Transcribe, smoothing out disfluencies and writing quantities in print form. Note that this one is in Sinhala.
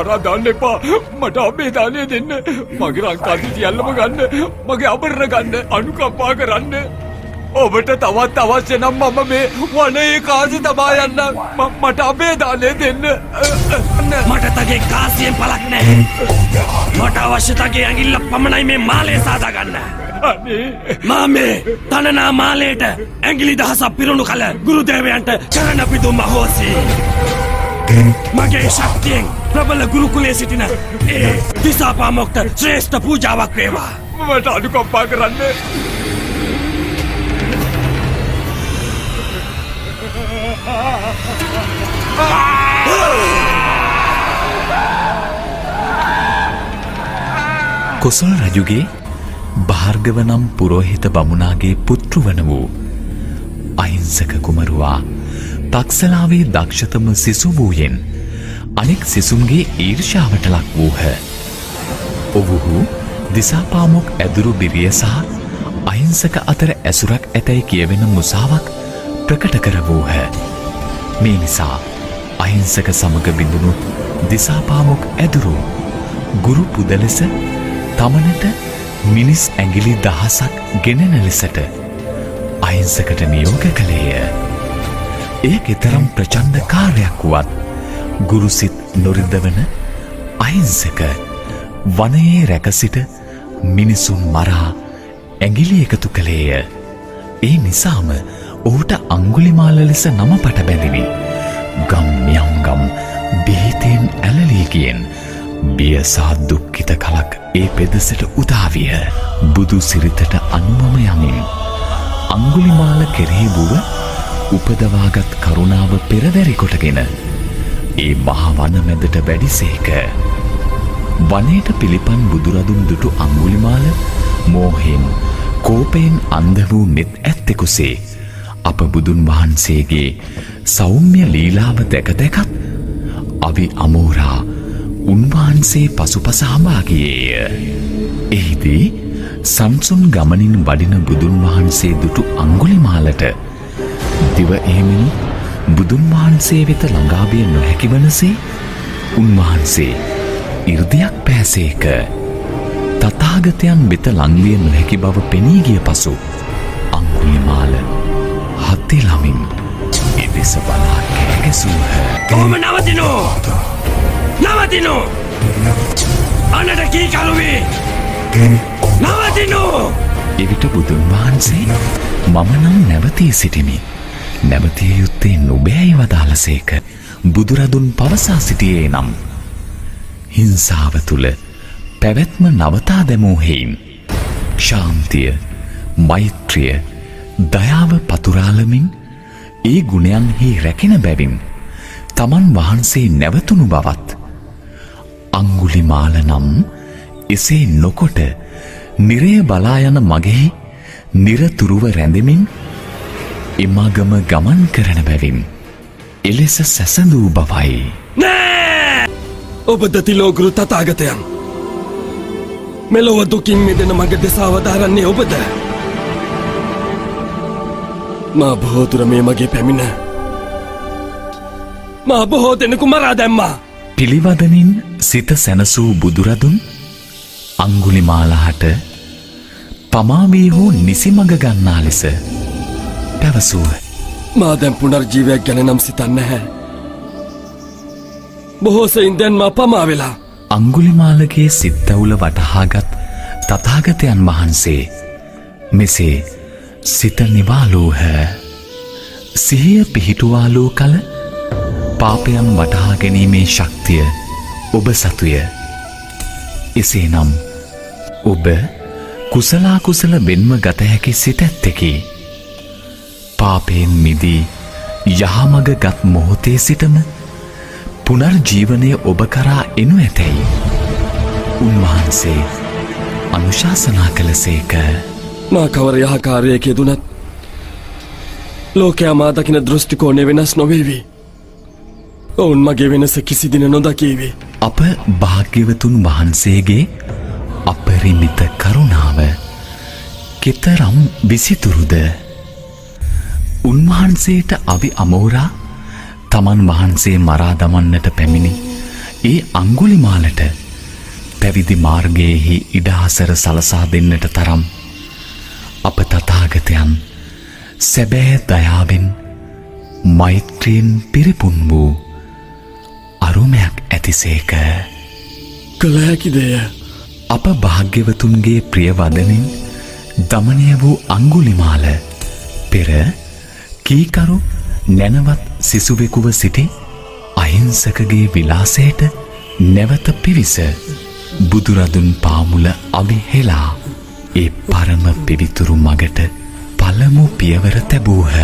මරා දාන්න එපා. මට අබේ දානය දෙන්න. මගේ රංකාසි සියල්ලම ගන්න. මගේ ආභරණ ගන්න. අනුකම්පා කරන්න. ඔබට තවත් අවශ්‍ය නම් මම මේ වනයේ කාසි තබා යන්න. මට අබේ දානය දෙන්න. මට තගේ කාසියෙන් පලක් නැහැ. මට අවශ්‍ය තගේ ඇඟිල්ල පමණයි මේ මාලය සාදා ගන්න. අනේ මා මේ තනනා මාලයට ඇඟිලි දහසක් පිරුණු කල ගුරුදේවයන්ට චරණ පිදුම් අහෝසි. මගේ ශක්තියෙන් ප්‍රබල ගුරුකුලයේ සිටින ඒ දිසාපාමොක්ට ශ්‍රේෂ්ඨ පූජාවක් වේවා. මට අනුකම්පා කරන්න. කොසොල් රජුගේ භාර්ගව නම් පුරෝහිත බමුණාගේ පුත්‍රු වන වූ අහිංසක කුමරුවා තක්සලාවේ දක්ෂතම සිසු වූයෙන් අනෙක් සිසුන්ගේ ඊර්ෂ්‍යාවට ලක් වූහ. ඔවුහු දිසාපාමොක් ඇදුරු බිරිය සහ අහිංසක අතර ඇසුරක් ඇතැයි කියවෙන මුසාවක් ප්‍රකට කර වූහ. මේ නිසා අහිංසක සමග බිඳුණු දිසාපාමොක් ඇදුරු ගුරු පුද ලෙස තමනට මිනිස් ඇඟිලි දහසක් ගෙනෙන ලෙසට අහිංසකට නියෝග කළේය. එය කෙතරම් ප්‍රචණ්ඩ කාර්යයක් වුවත් ගුරුසිත් නොරිදවන අහිංසක වනයේ රැක සිට මිනිසුන් මරා ඇඟිලි එකතු කළේය. ඒ නිසාම ඔහුට අංගුලිමාල ලෙස නම පට බැඳිනි. ගම් නියම්ගම් බිහිතෙන් ඇලලී ගියෙන් බිය සහ දුක්ඛිත කලක් ඒ පෙදෙසට උදා විය. බුදු සිරිතට අනුවම යමින් අංගුලිමාල කෙරෙහි වුව උපදවාගත් කරුණාව පෙරදැරි කොටගෙන ඒ මහ වන මැදට වැඩිසේක. වනයට පිළිපන් බුදුරදුන් දුටු අංගුලිමාල මෝහයෙන් කෝපයෙන් අන්ධ වූ නෙත් ඇත්තෙකුසේ අප බුදුන් වහන්සේගේ සෞම්‍ය ලීලාව දැක දැකත් අවි අමෝරා උන්වහන්සේ පසුපස හඹා ගියේය. එහිදී සන්සුන් ගමනින් වඩින බුදුන් වහන්සේ දුටු අංගුලිමාලට දිව එහෙමිනු බුදුන් වහන්සේ වෙත ළඟා විය නොහැකි වනසේ උන්වහන්සේ 이르දියක් පෑසේක. තථාගතයන් වෙත ලංවිය නොහැකි බව පෙනී ගිය පසු අංගුලිමාල හතෙලමින් එදෙස බලා කෑගැසූහ. කොහොම නවතිනෝ? නවතිනෝ! අනට කීකරු වී නවතිනෝ! එවිට බුදුන් වහන්සේ මම නම් නැවතී සිටිමි. නැවතිය යුත්තේ නුඹයයි වදාළසේක. බුදුරදුන් පවසා සිටියේ නම් හිංසාව තුළ පැවැත්ම නවතා දැමූ හේයින් ශාන්තිය, මෛත්‍රිය, දයාව පතුරාලමින් ඒ ගුණයන්හි රැකෙන බැවින් තමන් වහන්සේ නැවතුණු බවත් අංගුලිමාල නම් එසේ නොකොට නිරය බලා යන මගෙහි නිරතුරුව රැඳෙමින් එමගම ගමන් කරන බැවින් එලෙස සැසඳූ බවයි. නෑ! ඔබ තිලෝගුරු තථාගතයන්. මෙලොව දුකින් මිදෙන මඟ දෙසා වදාරන්නේ ඔබද? මා බොහෝ දුර මේ මගේ පැමිණ මා බොහෝ දෙනෙකු මරා දැම්මා. පිළිවදනින් සිත සැනසූ බුදුරදුන් අංගුලිමාලහට පමා වී හෝ නිසි මඟ ගන්නා ලෙස පැවසූහ. මා දැන් පුනර්ජීවයක් ගැන නම් සිතන්නේ නැහැ. බොහෝ සෙයින් දැන් මා පමා වෙලා. අංගුලිමාලගේ සිත්තවුල වටහාගත් තථාගතයන් වහන්සේ මෙසේ සිත නිවාලූහ. සිහිය පිහිටුවාලූ කල පාපයන් වටහා ගැනීමේ ශක්තිය ඔබ සතුය. එසේනම් ඔබ කුසලාකුසල වෙන්ව ගත හැකි සිත ඇත්තෙකි. පාපයෙන් මිදී යහමඟ ගත් මොහොතේ සිටම පුනර්ජීවනය ඔබ කරා එනු ඇතැයි උන්වහන්සේ අනුශාසනා කළසේක. මා කවර යහකාර්යයක යෙදුනත් ලෝකයා මා දකින දෘෂ්ටි කෝණය වෙනස් නොවේවි. ඔවුන් මගේ වෙනස කිසි දින නොදකීවි. අප භාග්‍යවතුන් වහන්සේගේ අපරිමිත කරුණාව කෙතරම් විසිතුරුද? උන්වහන්සේට අවි අමෝරා තමන් වහන්සේ මරා දමන්නට පැමිණි ඒ අඟුලිමාලට පැවිදි මාර්ගයේහි ඉඩහසර සලසා දෙන්නට තරම් අප තථාගතයන් සැබෑ දයාවෙන් මෛත්‍රියෙන් පිරිපුන් වූ අරුමයක් ඇතිසේක. කළ හැකි දේය. අප භාග්‍යවතුන්ගේ ප්‍රිය වදනින් දමනය වූ අඟුලිමාල පෙර කීකරු නැනවත් සිසුවෙකුව සිටි අහිංසකගේ විලාසයට නැවත පිවිස බුදුරදුන් පාමුල අවි හෙලා ඒ පරම පිවිතුරු මගට පළමු පියවර තැබූහ.